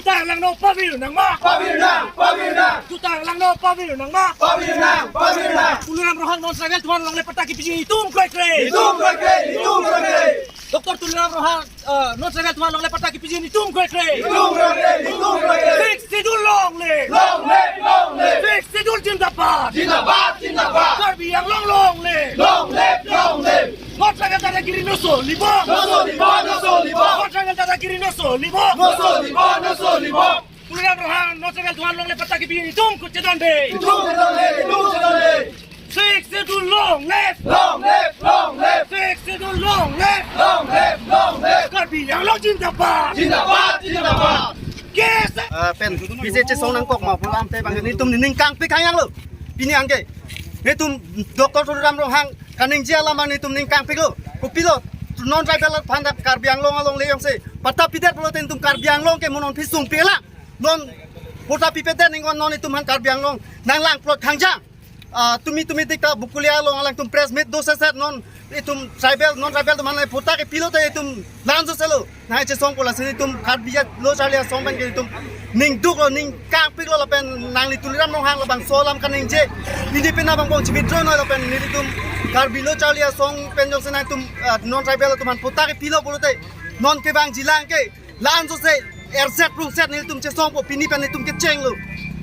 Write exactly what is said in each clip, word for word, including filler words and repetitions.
Jutang langno pavir nangma. Pavir nang, pavir nang. Jutang langno pavir nangma. Pavir nang, pavir nang. Tuliram Ronghang non-tribal atum aphan longle patta kepiji itum kroikre. Itum kroikre, itum kroikre. Doctor Tuliram Ronghang, eh, non-tribal atum aphan longle patta kepiji itum kroikre. Itum kroikre, itum kroikre. Sixth Schedule long live. Long live, long live. Sixth Schedule jindabad. Jindabad, jindabad. Karbi Anglong long live. Long live, long live. Non-tribal dadagiri nosolibom. Nosolibom, nosolibom. Non-tribal dadagiri nosolibom. Nosolibom, nosolibom. Tuliram Ronghang non-tribal atum aphan longle patta kepiji itum kutchedonde. Itum kutchedonde, itum kutchedonde. Sixth Schedule long live. Long live, long live. Sixth Schedule long live. Long live, long live. Karbi Anglong jindabad. Jindabad, jindabad. Yes. Ah, pen, pisi chesong nangkok ma pu alam te bang nelitum ning kangpik hang yang lo. Pini anke. Nelitum Doctor Tuliram Ronghang kaningje alam nelitum ning kangpik lo. Kopilo, non-tribal aphan dak Karbi Anglong along le yong se. Patta pidet pulote nelitum Karbi Anglong ke mo non phisung pila. Non patta pipedet ning non nelitum aphan Karbi Anglong nanglang plot khangjang. Ah, tumi tumi tik ta Bokolia along alangtum press meet do seset non itum tribal, non-tribal atum aphan patta kepilote itum lan-o selo. Nang chesong pu lasi itum Karbi lo charli asong pen ke itum ning duk lo, ning kangpik lo lapen nangli Tuliram Ronghang labangso alam kaningje. Neli pen abang bong chibitro noi lapen nelitum Karbi lo charli asong pen jongsi nangtum, ah, non-tribal atum aphan patta kepilo pulote non kevangji lang ke lan-o se erset rungset nelitum chesong po, pini pen nelitum kecheng lo.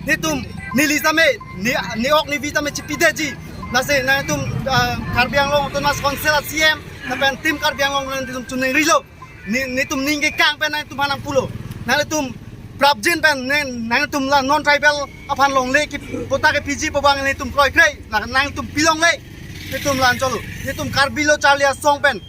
Nelitum neli tame, ne, ne-ok nevi tame chipidetji. Lasi nangtum, ah, Karbi Anglong Autonomous Council a C M lapen Team Karbi Anglong nelitum chiningrilo. Ne, nelitum ning kekang pen nangtum aphan nangpulo. Nangtum prapjin pen ne, nangtum la non-tribal aphan longle ke patta kepiji pu abang nelitum kroikre. Na, nangtum pilongle. Nelitum lan cholo. Nelitum Karbi lo charli asong pen,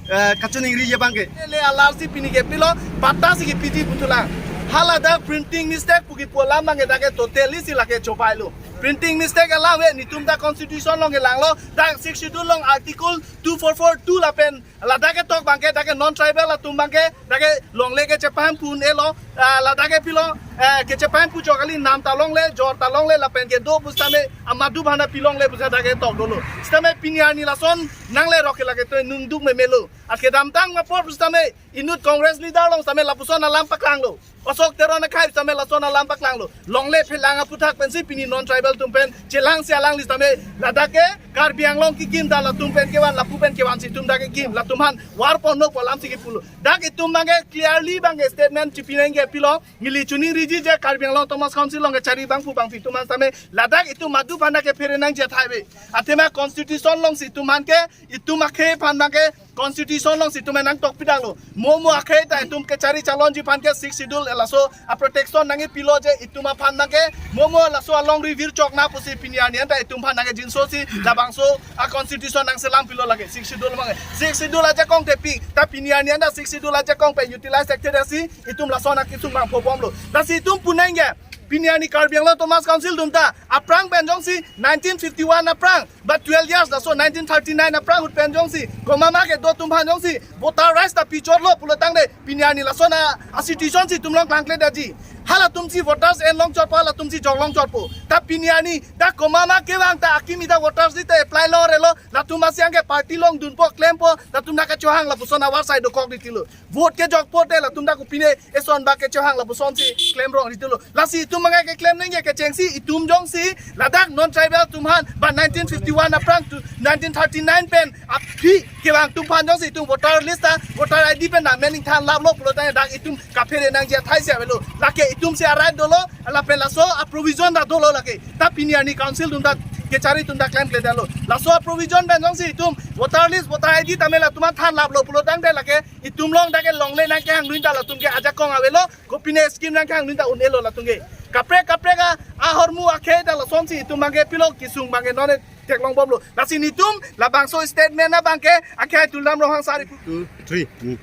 eh, kachiningri abang ke. Le alarsi pini kepilo, patta si kepiji putulang. Hala dak printing mistake pu kipu alam abang ke dak ke totally si lake chobai lo. Printing mistake alam ave, nelitum dak constitution along kelanglo, dak Sixth Schedule along article two four four two lapen ladak ketok abang ke, dak ke non-tribal atum abang ke, dak ke longle kechepang pu un-elo, ah, ladak ke pilo, eh, kechepang pu chok kali, nam ta longle, jor ta longle, lapen kedo pusitame, amadu bhana pilongle pusi dak ketok dolo. Sitame pini arni lason nangle rok ke lake toi nung duk memelo. At kedamtang apor pusitame, inut Congress leader along sitame lapuson alam paklanglo. Ashok Teron akhei sitame lason alam paklanglo. Longle phelang aphuthak pensi pini non-tribal atum pen chelangsi alangli sitame ladak ke Karbi Anglong kekim ta latum pen kevan, lapu pen kevan si itum dak kekim, latum aphan varpon nok pu alam si kipulo. Dak itum abang ke clearly abang ke statement chipi nangji pilo, neli chiningriji je Karbi Anglong Autonomous Council along kechari bangphu bangphi atum aphan sitame ladak itum madu aphan dak kephere nangji athai ave. Athema constitution alongsi itum aphan ke, itum akhei aphan abang ke constitution alongsi itum nangtok pidaklo. Mo mo akhei ta itum kechari chalonji aphan ke Sixth Schedule laso a protection nangkepilo je itum aphan abang ke mo mo laso alongri virchok na pusi pini arni anta itum aphan nangkejinso si labangso a constitution nangselam pilo lake Sixth Schedule abang ke. Sixth Schedule ajakong te pi, ta pini arni anta Sixth Schedule ajakong pen utilize thekthe si itum lason akisung abang phobomlo. Lasi itum pu nangji, pini arni Karbi Anglong Autonomous Council atum ta aphrang pen jongsi nineteen fifty-one aphrang ba twelve years, laso nineteen thirty-nine aphrang ahut pen jongsi komat ma kedo atum aphan jongsi voter rights ta pichotlo pulo tangte pini arni lason a, a situation si itum along klangkledetji. Halatum si voters en longchotpo, halatum si jok longchotpo. Ta pini arni ta komat ma kevang ta akimi ta voters list ta apply longrelo, latum asi abang ke party along dunpo, klempo, latum ta kachohang lapuson avarsai dokok ritilo. Vote kejok pote latum ta kopine eson ba kechohang lapuson si klem rong ritilo. Lasi itum abang ke keklem nangji kechengsi itum jongsi ladak non-tribal atum aphan ba nineteen fifty-one aphrang to nineteen thirty-nine pen aphi kevang atum aphan jongsi itum voter list ta, voter I D pen ta mening than laplo pulo tangte dak itum kaphere nangji athai si avelo. Lake itum si a right dolo, lapen laso a provision ta dolo lake. Ta pini arni council atum ta kechari atum ta klemkledetlo. Laso a provision pen jongsi itum voter list, voter I D tame latum aphan than laplo pulo tangte lake itum along dak ke longle nangkehang dun ta latum ke ajakong avelo, kopine scheme nangkehang dun ta un-elo latum ke. Kaprek kaprek a, ahormu akhei ta lasonsi itum abang ke pilo, kesung abang ke non theklongbomlo. Lasi nelitum labangso statement abang ke akhei Tuliram Ronghang sari pu. Two, three. Hmm.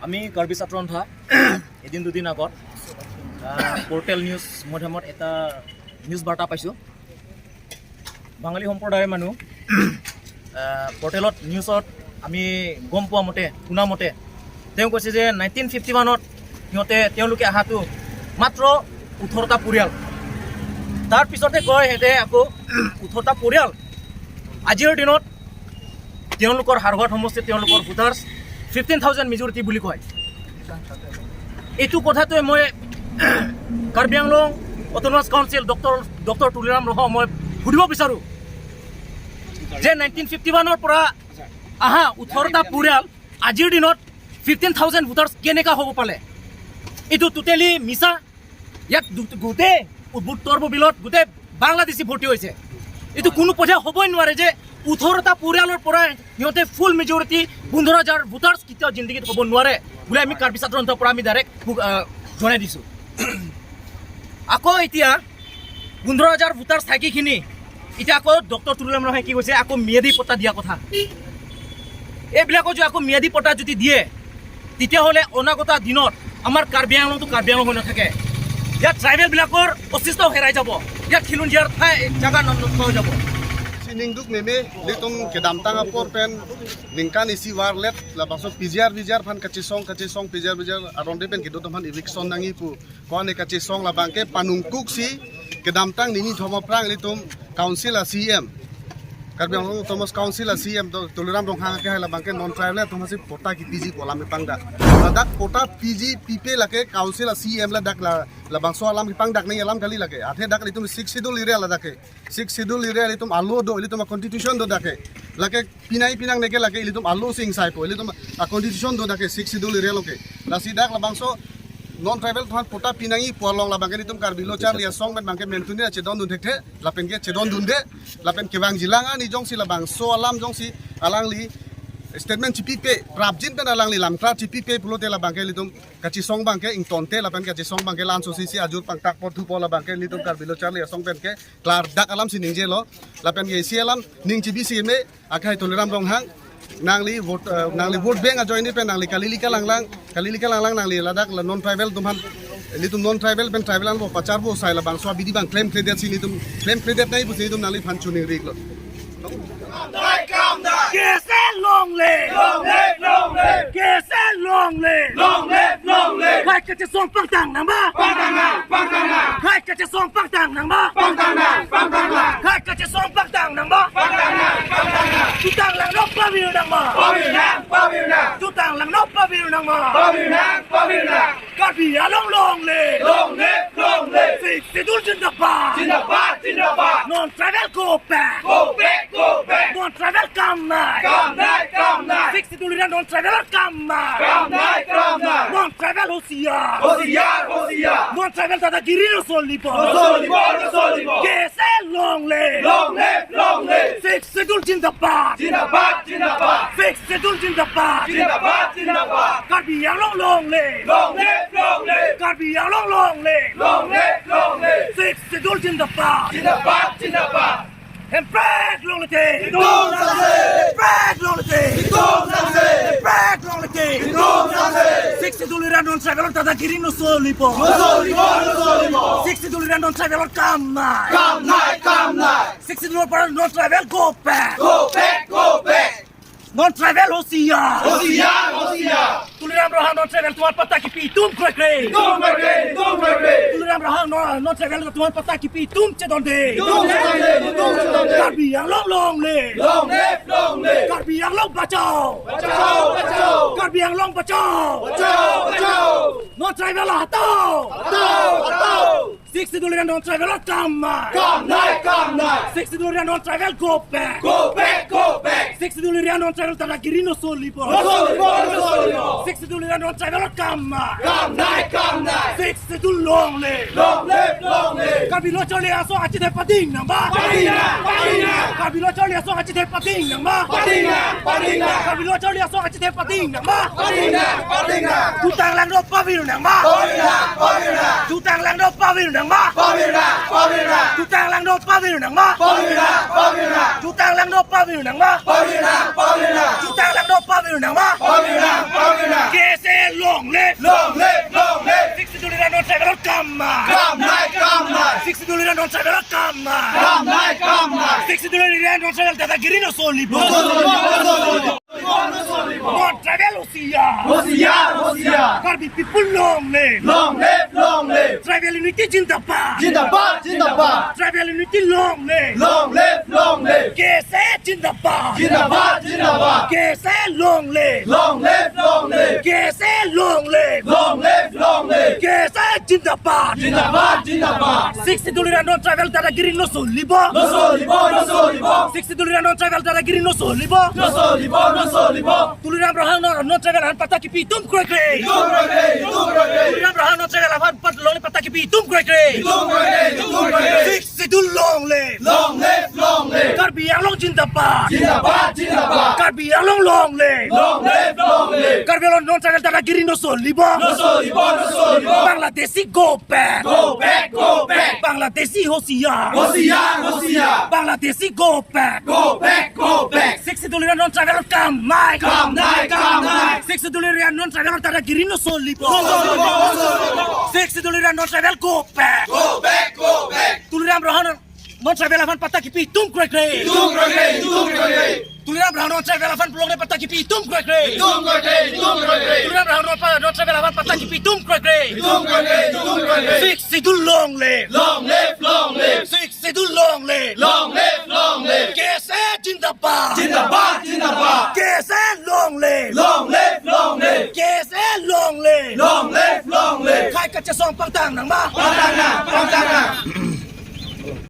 আমি কাৰ্বি ছাত্ৰ সন্থা এদিন দুদিন আগত, আহ, portal news মাধ্যমত এটা নিউজ বাৰ্তা পাইছোঁ। বাঙালী সম্প্ৰদায়ৰ মানুহ, আহ, পৰ্টেলত, নিউজত আমি গম পোৱা মতে, শুনা মতে, তেওঁ কৈছে যে নাইনটিন ফিফটি ওৱানত সিহঁতে, তেওঁলোকে অহাটো মাত্ৰ ওঠৰটা পৰিয়াল। তাৰ পিছতে কয় সিহঁতে আকৌ ওঠৰটা পৰিয়াল। আজিৰ দিনত তেওঁলোকৰ হাৰঘাট সমষ্টিত তেওঁলোকৰ ভোটাৰ্ছ ফিফটিন থাউজেণ্ড মেজৰিটি বুলি কয়। এইটো কথাটোৱে মই Karbi Anglong autonomous council doctor doctor Tuliram ৰংহাঙক মই সুধিব বিচাৰো যে নাইনটিন ফিফটি ওৱানৰ পৰা আহা ওঠৰটা পৰিয়াল আজিৰ দিনত ফিফটিন থাউজেণ্ড ভোটাৰ্ছ কেনেকা হ'ব পালে? এইটো টোটেলি মিছা। ইয়াত দু- গোটেই উত্তৰ পূৰ্বাঞ্চলত গোটেই বাংলাদেশী ভৰ্তি হৈছে। এইটো কোনো পধ্যে হ'বই নোৱাৰে যে ওঠৰটা পৰিয়ালৰ পৰা সিহঁতে ফুল মেজৰিটি পোন্ধৰ হাজাৰ ভোটাৰ্ছ কেতিয়াও জিন্দেগীত হ'ব নোৱাৰে বুলি আমি কাৰ্বি ছাত্ৰ সন্থাৰ পৰা আমি ডাইৰেক্ট, আহ, জনাই দিছো। আকৌ এতিয়া পোন্ধৰ হাজাৰ ভোটাৰ্ছ থাকিখিনি এতিয়া আকৌ ডক্টৰ তুলিৰাম ৰংহাঙে কি কৈছে, আকৌ ম্যাদী পট্টা দিয়া কথা। এইবিলাকো যদি আকৌ ম্যাদী পট্টা যদি দিয়ে, তেতিয়াহ'লে অনাগত দিনত আমাৰ কাৰ্বি আংলংটো কাৰ্বি আংলং হৈ নাথাকে। ইয়াত ট্ৰাইবেলবিলাকৰ অস্তিত্ব হেৰাই যাব। ইয়াত খিলঞ্জীয়াৰ ঠাই জাগা ন- নষ্ট হৈ যাব। Siningduk meme, ilitum kedamtang apor pen ningkan isi varlet labangso P G R V G R aphan kachesong kachesong P G R V G R aron de pen kedo atum aphan eviction nangji pu ko-an kachesong labangke panungkuksi kedamtang nini thom aphrang ilitum council a-C E M, Karbi Anglong Autonomous Council a-C E M do Tuliram Ronghang ke hai labangke non tribal atum aphansi patta kipiji pu alam kepangdak. Ladak patta piji pipe lake council a-C E M ladak la labangso alam kepangdak nangji alam kali lake. Athe dak ilitum Sixth Schedule area ladak ke. Sixth Schedule area ilitum alo do, ilitum a-constitution do dak ke. Lake pinai pinang neke lake ilitum alo sing saipo, ilitum a-constitution do dak ke Sixth Schedule area lo ke. Lasi dak labangso non tribal atum aphan patta pinangji pu along labangke ilitum Karbi Lo Charli Asong pen abangke mentuni chedondun thekthe, lapen ke chedondunde, lapen kevangjilang ani jongsi labangso alam jongsi alangli statement chipipe, prapjin pen alangli lamklar chipipe pulote labangke ilitum kachesong abangke ingtonte lapen kachesong abangke la-anso sisi ajur pangtak pot thupo labangke ilitum Karbi Lo Charli Asong pen ke klardak alamsi ningjelo. Lapen ke isi alam ning chibisi me akai Tuliram Ronghang nangli vote, eh, nangli vote bank ajoine pen nangli kalili kalanglang, kalili kalanglang nangli ladak la non tribal atum aphan, ilitum non tribal pen tribal anbo pacharbo sai labangso abidi abang klemkledet si ilitum klemkledet nangji pusi ilitum nangliphan choningri iklo. Kam nai, kam nai. K S A long live. Long live, long live. K S A long live. Long live, long live. Hai kachesong pangtang nangma. Pangtang nang, pangtang nang. Hai kachesong pangtang nangma. Pangtang nang, pangtang nang. Hai kachesong pangtang nangma. Pangtang nang, pangtang nang. Jutang langno pavir nangma. Pavir nang, pavir nang. Jutang langno pavir nangma. Pavir nang, pavir nang. Karbi Anglong long live. Long live, long live. Sixth Schedule zindabad. Zindabad, zindabad. Non tribal go back. Go back, go back. Non tribal kam nai. Kam nai, kam nai. Sixth Schedule area non tribal kam nai. Kam nai, kam nai. Non tribal hosiyar. Hosiyar, hosiyar. Non tribal dadagiri no solibo. No solibo, no solibo. K S A long live. Long live, long live. Sixth Schedule zindabad. Zindabad, zindabad. Sixth Schedule zindabad. Zindabad, zindabad. Karbi Anglong long live. Long live, long live. Karbi Anglong long live. Long live, long live. Sixth Schedule zindabad. Zindabad, zindabad. Hemprek longle te. Hitung sangse. Hemprek longle te. Hitung sangse. Hemprek longle te. Hitung sangse. Sixth Schedule area non tribal dadagiri no solibo. No solibo, no solibo. Sixth Schedule area non tribal kam nai. Kam nai, kam nai. Sixth Schedule para non tribal go back. Go back, go back. Non tribal hosiyar. Hosiyar, hosiyar. Tuliram Ronghang non tribal atum aphan patta kipi itum kroikre. Itum kroikre, itum kroikre. Tuliram Ronghang non, non tribal atum aphan patta kipi itum chedonde. Itum chedonde, itum chedonde. Karbi Anglong long live. Long live, long live. Karbi Anglong bachao. Bachao, bachao. Karbi Anglong bachao. Bachao, bachao. Non tribal hatao. Hatao, hatao. Sixth Schedule area non tribal kam nai. Kam nai, kam nai. Sixth Schedule area non tribal go back. Go back, go back. Sixth Schedule area non tribal dadagiri no solibo. No solibo, no solibo. Sixth Schedule area non tribal kam nai. Kam nai, kam nai. Sixth Schedule long live. Long live, long live. Karbi Lo Charli Asong achethe pading nangma. Pading nang, pading nang. Karbi Lo Charli Asong achethe pading nangma. Pading nang, pading nang. Karbi Lo Charli Asong achethe pading nangma. Pavir nang, pavir nang. Jutang langno pavir nangma. Pavir nang, pavir nang. Jutang langno pavir nangma. Pavir nang, pavir nang. Jutang langno pavir nangma. Pavir nang, pavir nang. Jutang langno pavir nangma. Pavir nang, pavir nang. Jutang langno pavir nangma. Pavir nang, pavir nang. K S A long live. Long live, long live. Sixth Schedule area non tribal kam nai. Kam nai, kam nai. Sixth Schedule area non tribal kam nai. Kam nai, kam nai. Sixth Schedule area non tribal dadagiri no solibo. No solibo, no solibo. Non tribal hosiyar. Hosiyar, hosiyar. Karbi people long live. Long live, long live. Tribal unity zindabad. Zindabad, zindabad. Tribal unity long live. Long live, long live. K S A zindabad. Zindabad, zindabad. K S A long live. Long live, long live. K S A long live. Long live, long live. K S A Jindabad! Jindabad, jindabad! Sixth Schedule area non-tribal dadagiri no solibo! No solibo, no solibo! Sixth Schedule area non-tribal dadagiri no solibo! No solibo, no solibo! Tuliram Ronghang non, non-tribal aphan patta kipi itum kroikre! Itum kroikre, itum kroikre! Tuliram Ronghang non-tribal aphan pat longle patta kipi itum kroikre! Itum kroikre, itum kroikre! Sixth Schedule long live! Long live, long live! Karbi Anglong jindabad! Jindabad, jindabad! Karbi Anglong long live! Long live, long live! Karbi Anglong non-tribal dadagiri no solibo! No solibo, no solibo! Bangladeshi go back! Go back, go back! Bangladeshi hoshiar! Hoshiar, hoshiar! Bangladeshi go back! Go back, go back! Sixth Schedule area non-tribal kam nai! Kam nai, kam nai! Sixth Schedule area non-tribal dadagiri no solibo! No solibo, no solibo! Sixth Schedule area non-tribal go back! Go back, go back! Tuliram Ronghang non-tribal aphan patta kipi itum kroikre! Itum kroikre, itum kroikre! Tuliram Ronghang non-tribal aphan longle patta kipi itum kroikre! Itum kroikre, itum kroikre! Tuliram Ronghang non-, non-tribal aphan patta kipi itum kroikre! Itum kroikre, itum kroikre! Sixth Schedule long live! Long live, long live! Sixth Schedule long live! Long live, long live! K S A jindabad! Jindabad, jindabad! K S A long live! Long live, long live! K S A long live! Long live, long live! Khai kachesong pangtang nang ma? Pangtang nang, pangtang nang!